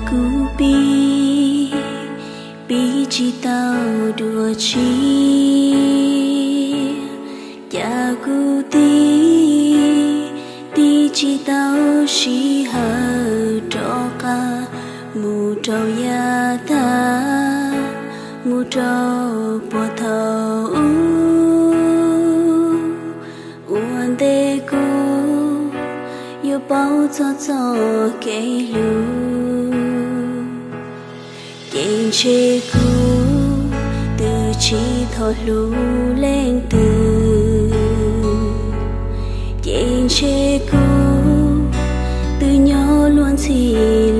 Kuv pib, pib tsis tau dua tshiab, cas kuv tib, tib tsis tau sij hawm rov qab mus rau yav tag, mus rau puag thaum ub. Ua ntej kuv yuav paub txog txoj kev hlub, ces ntshe kuv twb tsis tau hlub leej twg, ces ntshe kuv twb nyob luag ntxhi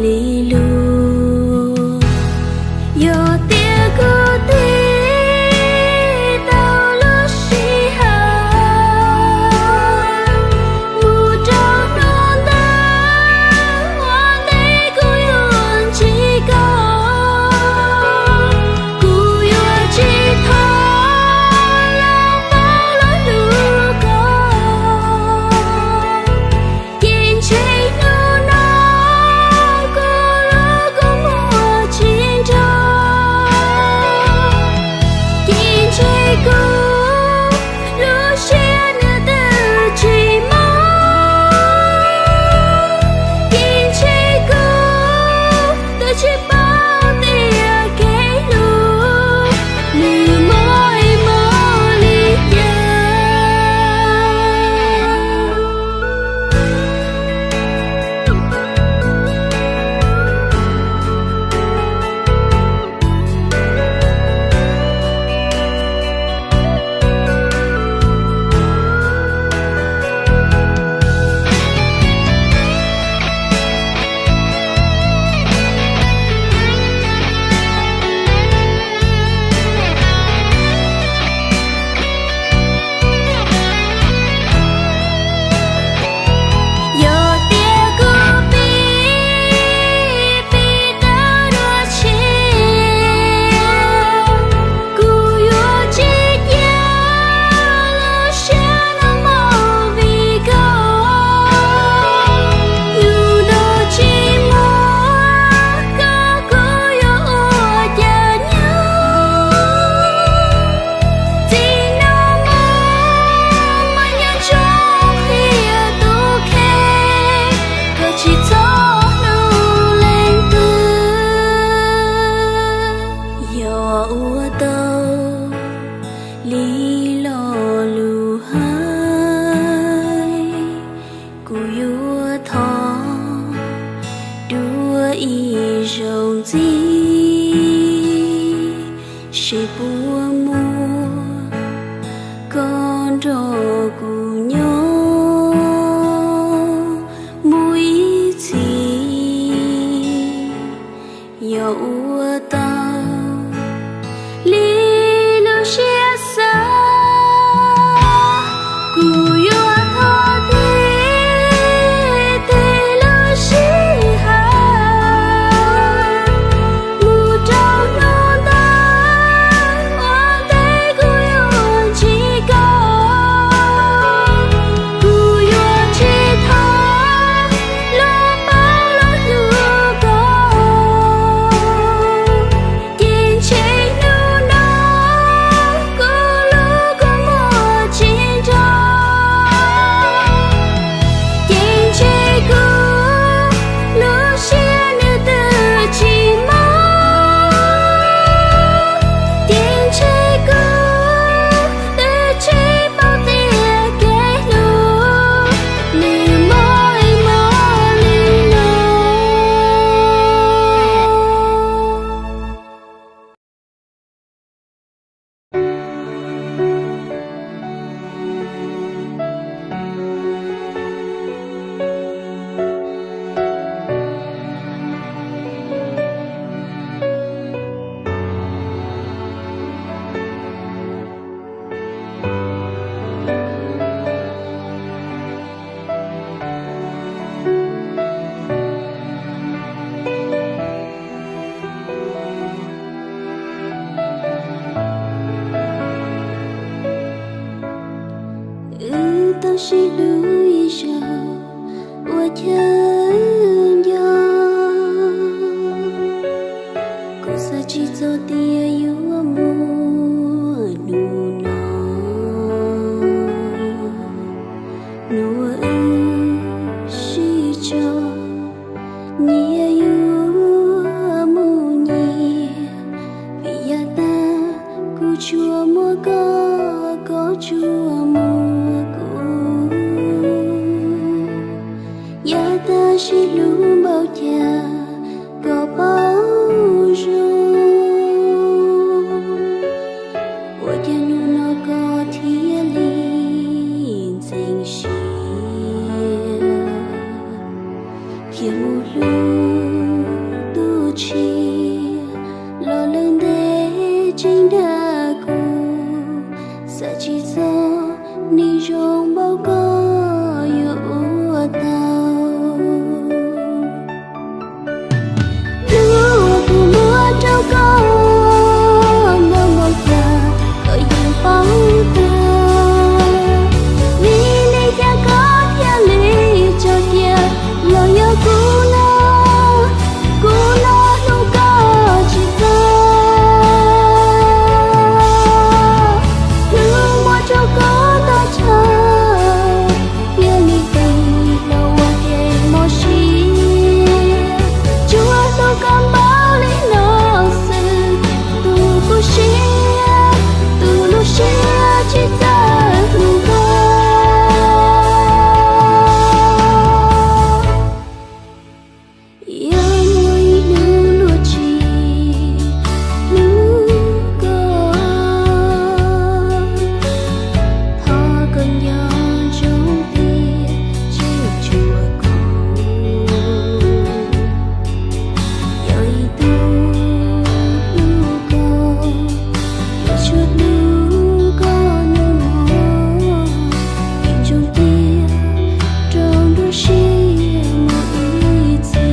li lus. Yog tias kuv tib tau lub sij hawm mus rau hnub ntawd, ua ntej kuv yuav ntsib koj, kuv yuav tsis thov los paub los hlub koj. Ces ntshe hnub no kuv lub kua muag tsis nrog, ces ntshe kuv lub siab nws twb tsis mob, ces ntshe kuv twb tsis paub tias kev hlub nws mob es mob li cas. Yog tias kuv pib, pib tau dua tshiab, kuv yuav tsis cia lub siab no mob vim koj. Nus nto tsis muaj koj, kuv yuav ua cas nyob. Txij no mus mas nyob ntsoov qhia tus kheej, koj tsis txhob hlub leej twg. Yog ua tau li lo lus hais, kuv yuav thov dua ib zaug ntxiv, seb puas muaj koj nrog kuv nyob mus ib txhis. Yog ua tau li lub siab xav, kuv yuav thov tib teg lub sij hawm mus rau hnub ntawd, ua ntej kuv yuav ntsib koj, kuv yuav tsis thov los paub los hlub koj. Ces ntshe hnub no kuv lub kua muag tsis nrog, ces ntshe kuv lub siab nws twb tsis mob, ces ntshe kuv twb tsis paub tias kev hlub nws mob es mob li no. Wb tau sib hlub ib zaug ua chaw nco. sib hlub npaum cas koj paub zoo, ua cas hnub no koj thiaj li ntxeev siab, khiav mus hlub tus tshiab los lawm ntev tseem dag kuv, xav tsis txog neeg zoo npaum koj yuav ua tau. Hlub uas kuv muab rau koj, npaum npaum cas koj yeej paub tag. Vim li cas koj thiaj li tso cia, los yog kuv no, kuv no hlub koj tsis txog. Hlub muab rau koj tag nrho, thiaj li tig los ua ke mob siab. Tsuas hlub koj npaum li no xwb, tus kuv siab, tus lub siab tsis txawj hlub koj. Yog muaj ib hnub luag tsis hlub koj, thov koj nco ntsoov tias tseem tshuav kuv. Yog ib tug hlub koj, yuav tsum hlub koj nag hmo, yeej zoo tiag rau nruab siab mus ib txhis.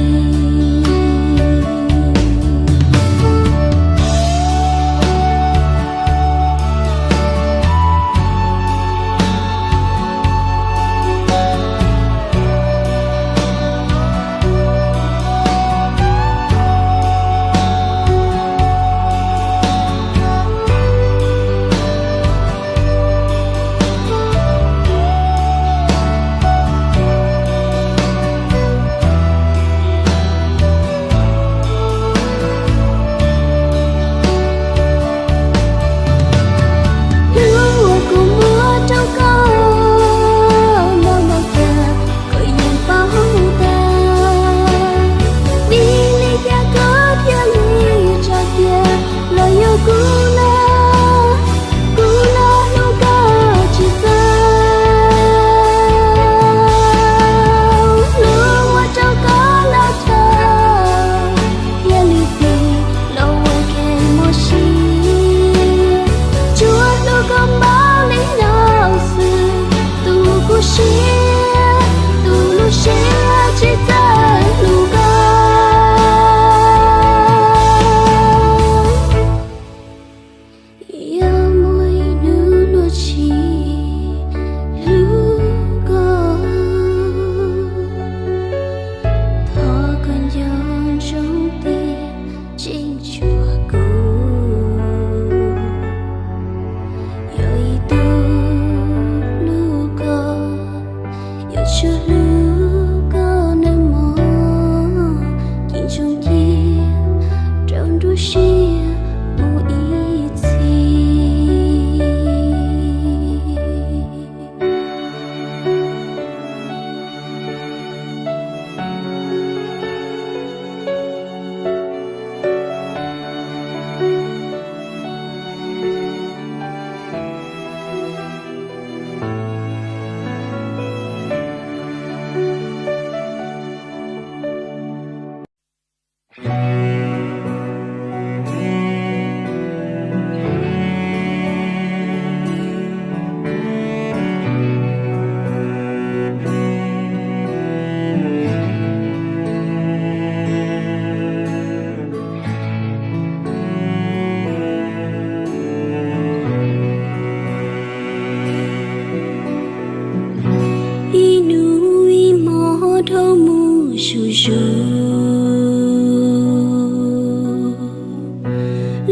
Hlub uas kuv muab rau koj, npaum npaum cas koj yeej paub tag. Vim li cas koj thiaj li tso cia, los yog kuv no, kuv no hlub koj tsis txaus. Hlub muab rau koj tag nrho, thiaj li tig los ua ke mob siab. Tsuas hlub koj npaum li no xwb, tus kuv siab, tus lub siab tsis txawj hlub koj. Yog muaj ib hnub luag tsis hlub koj, thov koj nco ntsoov tias tseem tshuav kuv. Yog ib tug hlub koj, yuav tsum hlub koj nag hmo, yeej zoo tiag rau nruab siab mus ib txhis. Ib hnub ib hmo dhau mus zuj zus,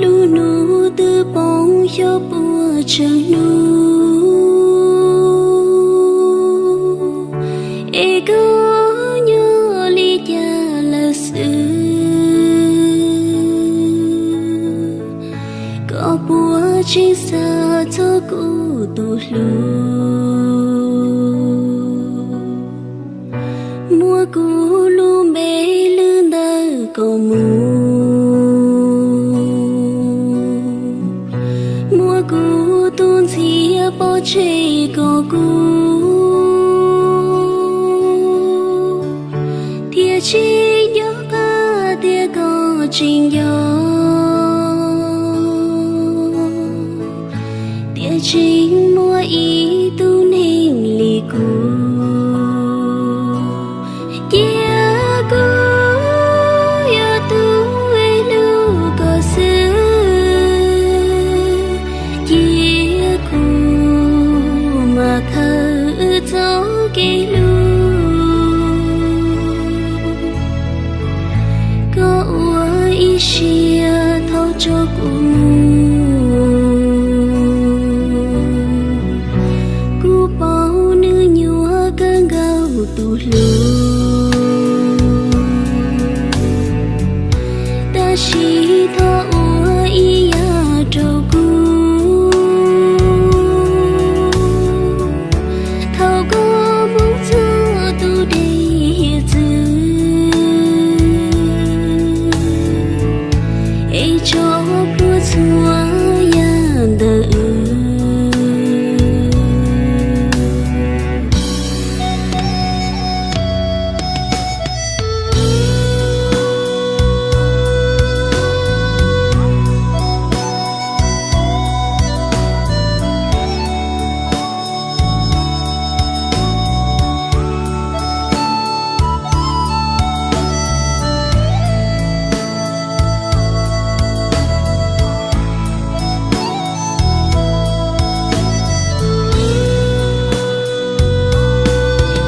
lub hnub twb poob xyov puas tsawg hnub, es koj nyob li cas lawm xwb, koj puas tseem xav txog kuv tus hlub, muab kuv Koj mus muab kuv tus ntxhias pov tseg kom kuv thiaj tsis nco qab tias koj tseem nco, tias tseem muaj ib tug neeg li kuv. Cia kuv yog tus hlub koj xwb, cia kuv mam khaws wb txoj kev hlub. Koj ua ib siab thov tso kuv mus, kuv paub nws nyuaj kawg nkaus tus hlub, tab sis thov ua ib yam rau kuv. Thaum koj mus txog tus dej hiav txwv, es tso plhuav txhua yam ntawm wb.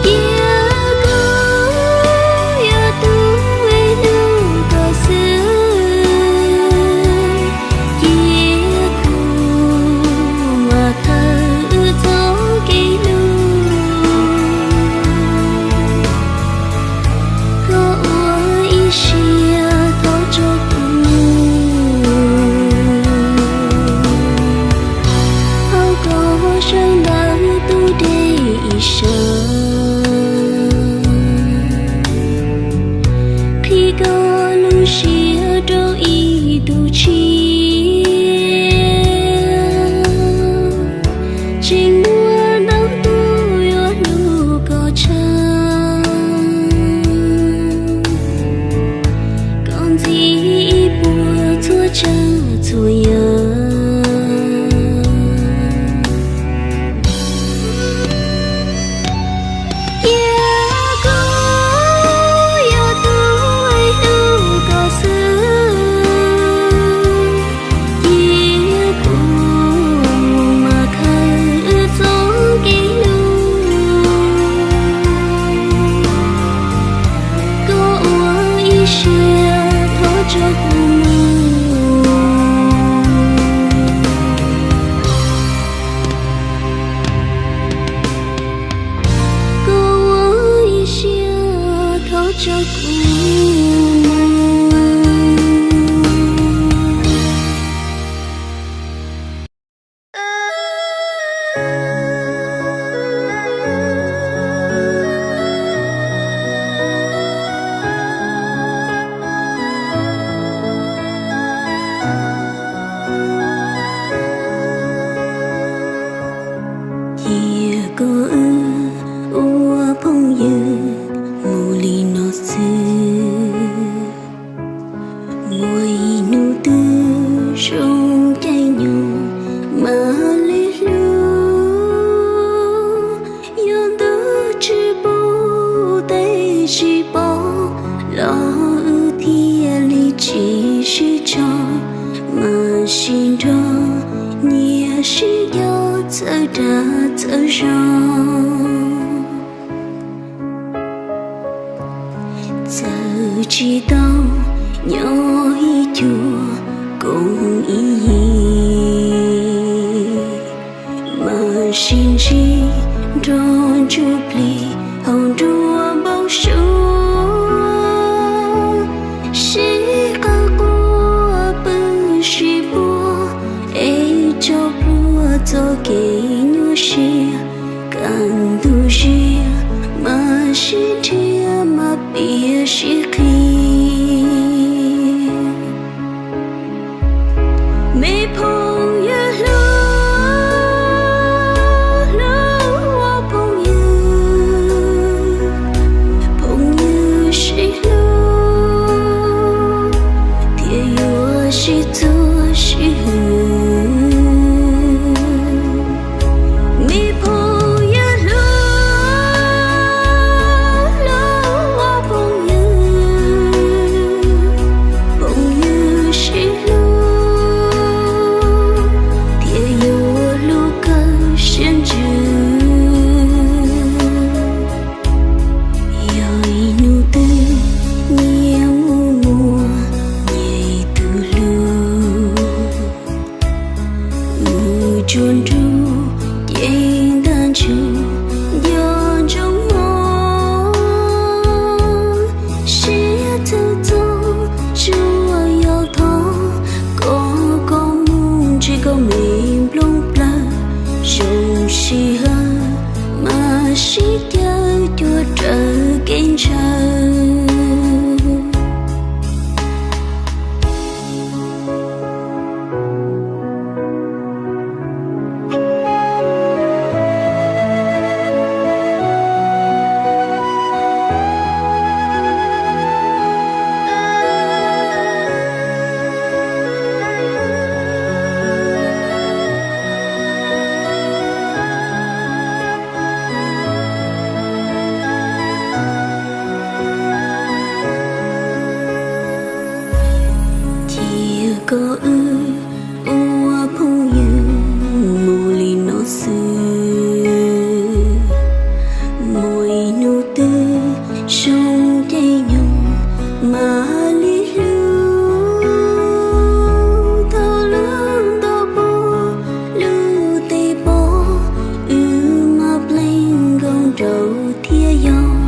Cia kuv yog tus hlub koj xwb, cia kuv mam khaws wb txoj kev hlub. Koj ua ib siab thov tso kuv mus, thov koj sawv ntawm tus dej ib sab, qhib koj lub siab rau ib tug tshiab. Tseem muaj ntau tus yuav hlub koj tshaj, koj ntxiv ib puas txhua tsav txhua yam. Cia kuv yog tus hlub koj xwb, cia kuv mam khaws wb txoj kev hlub. Koj ua ib siab thov tso kuv mus, koj ua ib siab thov tso kuv mus. Cia koj wb ua phooj ywg mus li no xwb. Muaj ib hnub twg zoo caij nyoog mam li hlub, yog ntuj tsis pub tej tsis pom los wb thiaj li tsis sib tso, mas sib nrog nyias sib coj txawv dag txawv zog. Txawm tsis tau nyob ib cuag koom ib yig, mas sib ntsib nrog ntsuj plig hauv nruab npau suav. Sib qawm quaj pw sib puag es tso plhuav txoj kev nyuaj siab. Kaj ntug ziag mas sib nrhiav mas piav sib qhia. sib caw cuag raws kev ntshaw. Cia koj wb ua phooj ywg mus li no xwb. Muaj ib hnub twg zoo caij nyoog mam li hlub. Thaum lub ntuj poob lub teb poob, wb mam pleev nkaus nraud thiaj yog,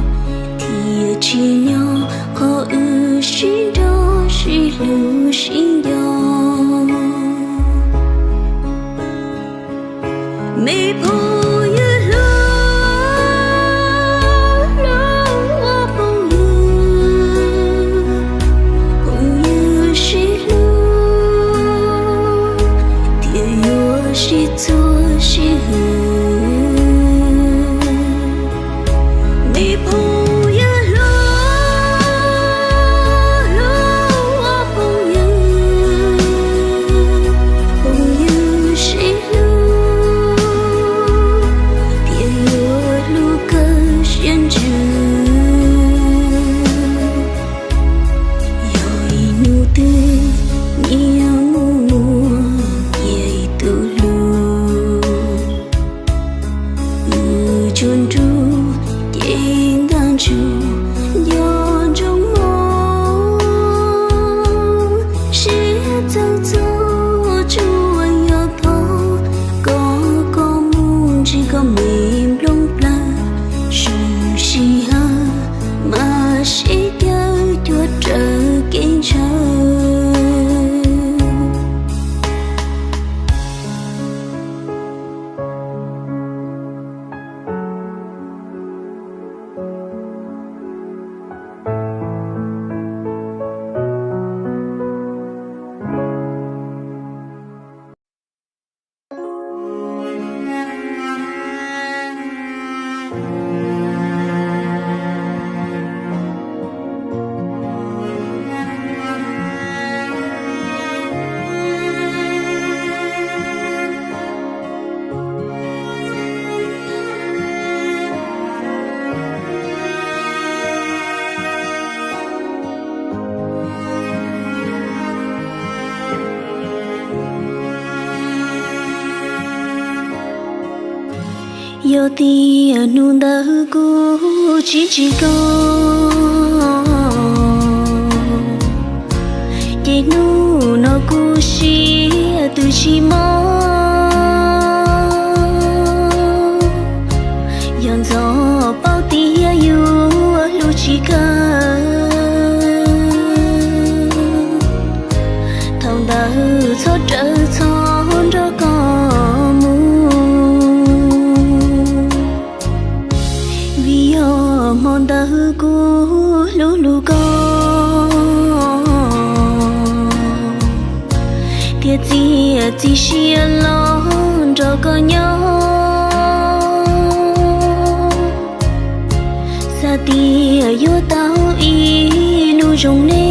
thiaj tsim nyog qhov wb sib nrog sib hlub sib nco. Me phooj ywg hlub, hlub ua phooj ywg, phooj ywg sib hlub, thiaj yuav sib txhua sib hwm. Me phooj ywg hlub, hlub ua phooj ywg, phooj ywg sib hlub, thiaj yuav hlub kawg siab ntsws. Yog ib hnub twg nyias mus muaj cia ib tug hlub, wb tsuas nrug ces ntab ntsug nco ntsoov mog. Siab txawv txog tsuas yog thov koj, koj mus ntsib koj me nplooj plaws, zoo sij hawm mas sib caw cuag raws kev ntshaw. Yog tias hnub ntawd kuv tsis ntsib koj, ces hnub no kuv siab twb tsis mob. Yog ntxov paub tias yuav hlub tsis kawg, thaum ntawd txhob rawm txhob nrog koj mus. Vim yog hmo ntawd kuv hlub hlub koj, thiaj txiav txim siab los nrog koj nyob. Xav tias yuav tau ib lub zoo li,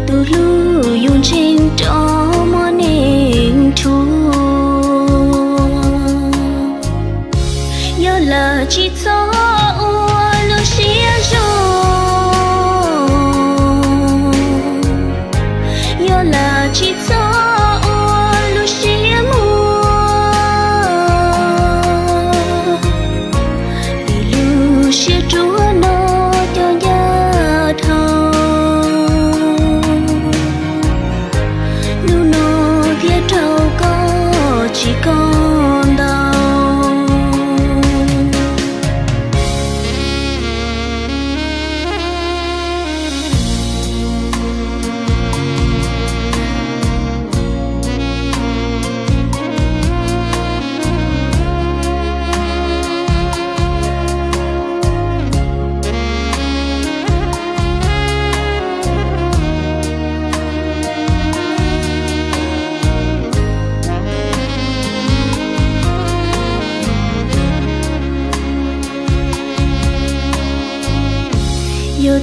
tus hlub yus ntseeg rov muab neeg rhuav. Yog lawm tsis txhob ua lub siab zoo, yog lawm tsis txhob ua lub siab muag, vim lub siab ruam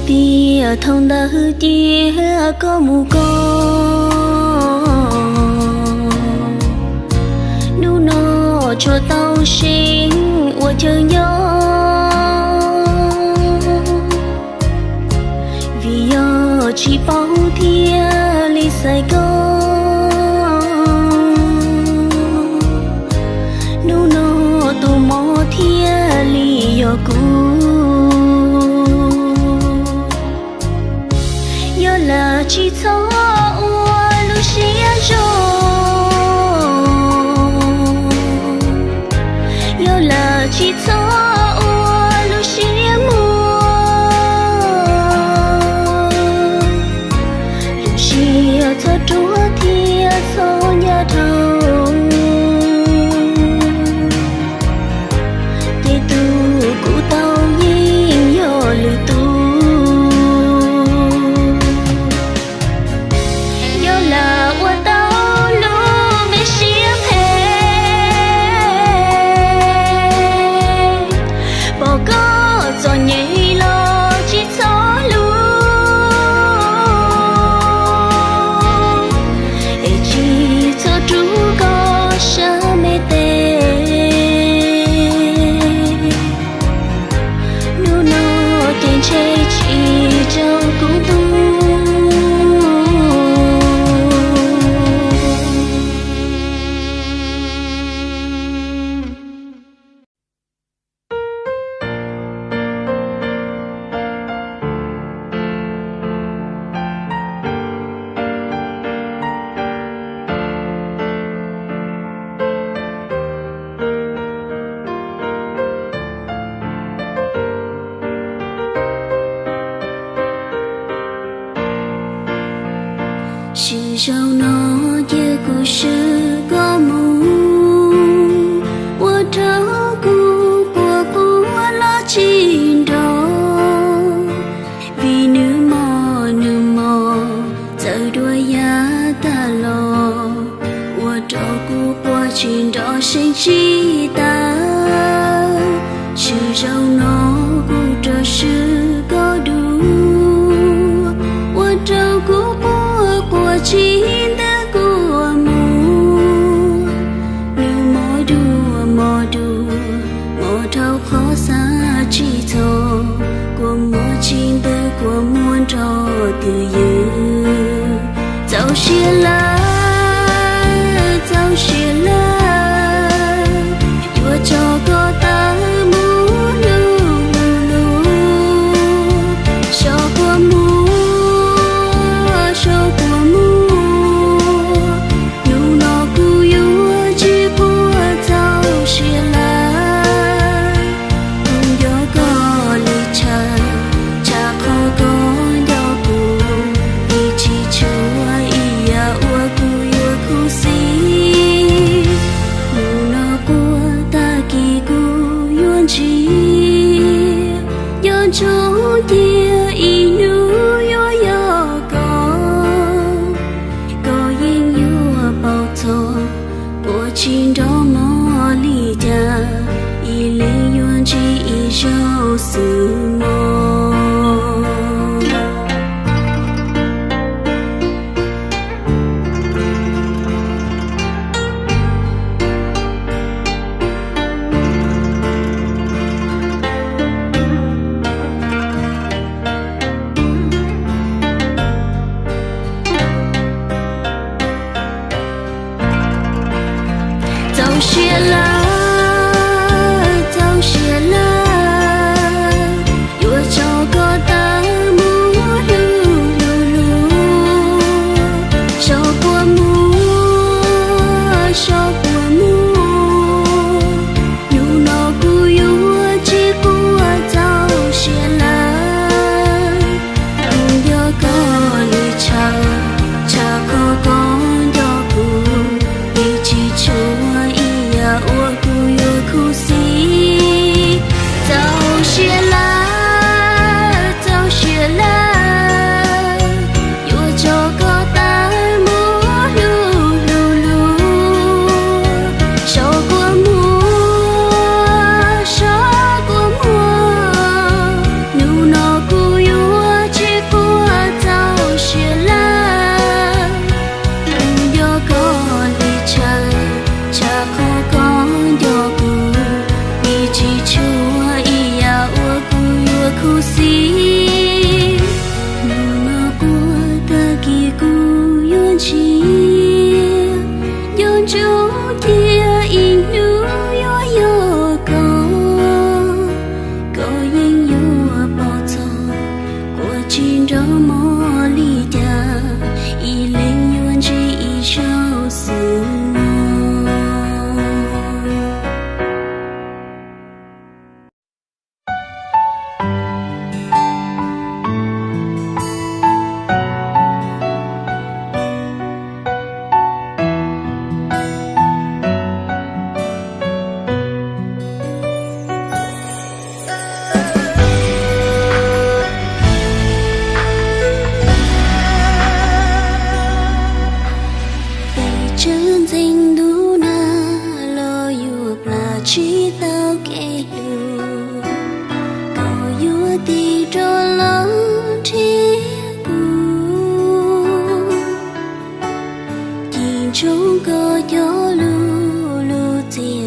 Tiam thaum ntawd cia koj mus koj, hnub no tsuas tau seev ua chaw nyob, vim yog tsis paub thiaj li xaiv koj. Hnub no tus mob thiaj li yog kuv. Yog lawm tsis txhob ua lub siab zoo, yog lawm tsis txhob ua lub siab muag. Lub siab txhob ruaj thiab txhob ncaj dhau, ces tus kuv tau yeej yog lwm tus. Yog lam ua tau lub me siab phem, pom koj txom nyem los tsis txhob hlub, es tsis txhob rub koj sab me tes. Hnub no ces ntshe tsis tsaug kuv ntuj. Swm zaum no cia kuv swm koj mus, ua rau kuv quaj quaj los tsis nrov. Vim nws mob nws mob txawv dua yav tag los, ua rau kuv quaj tsis nrov seev tsis tawv. Swm zaum no kuv rov swm koj dua, ua rau kuv quaj quaj tsis ntev kuv mus. Nws mob dua mob dua, mob dhau qhov xav tsis txog, kuv mob tsis ntev kuv muaj nrog twj ywm. Txaus siab lawm, txaus siab lawm, yuav tso koj tawm mus lug lug lug. Sov quaj mus, sov quaj mus, hnub no kuv yuav tsis quaj. Txaus siab lawm, kuv nco koj li tshaj, tshaj qhov koj nco kuv, vim tsis tshuav ib yam uas kuv yuav khuv xim. Hnub no quaj tag kis kuv yuav ntsib, nco ntsoov cia ib hnub yuav yog koj, koj yeej yuav paub txog, quaj tsis nrov mob li cas, ib leeg yuav ntsib ib zaug xwb mog. Txaus siab lawm, txaus siab lawm, yuav tso koj tawm mus lug lug lug. Sov quaj mus, sov quaj mus, hnub no kuv yuav tsis quaj. Txaus siab lawm, kuv nco koj li tshaj, tshaj qhov koj nco kuv, vim tsis tshuav ib yam uas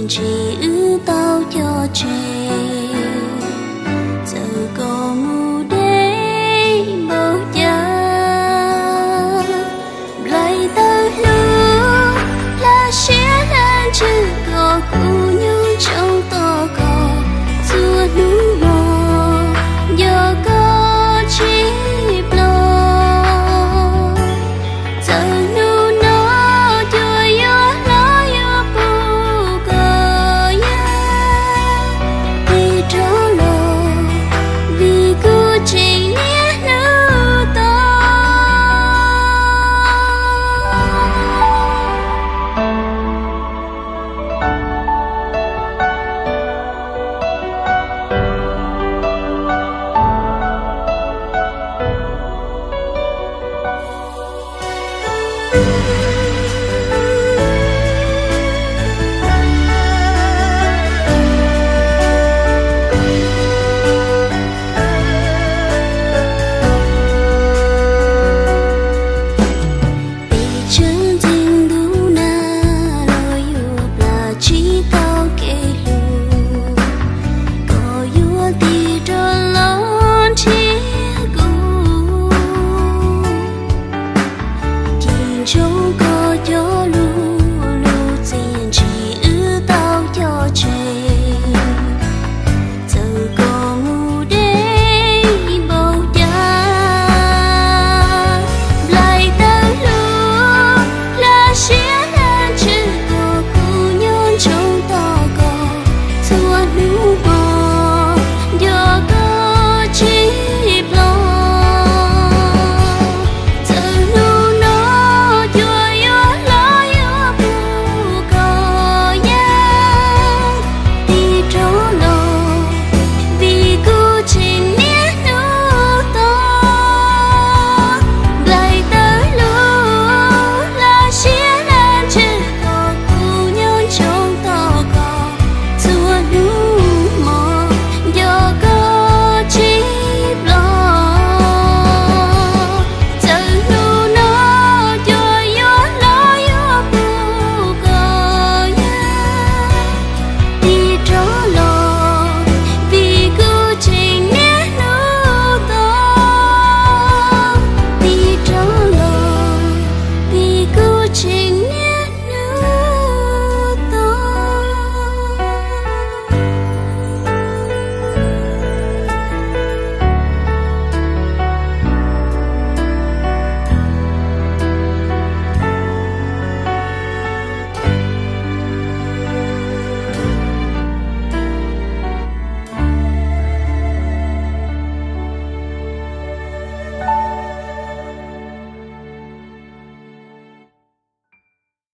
Tsis wb tau cog tseg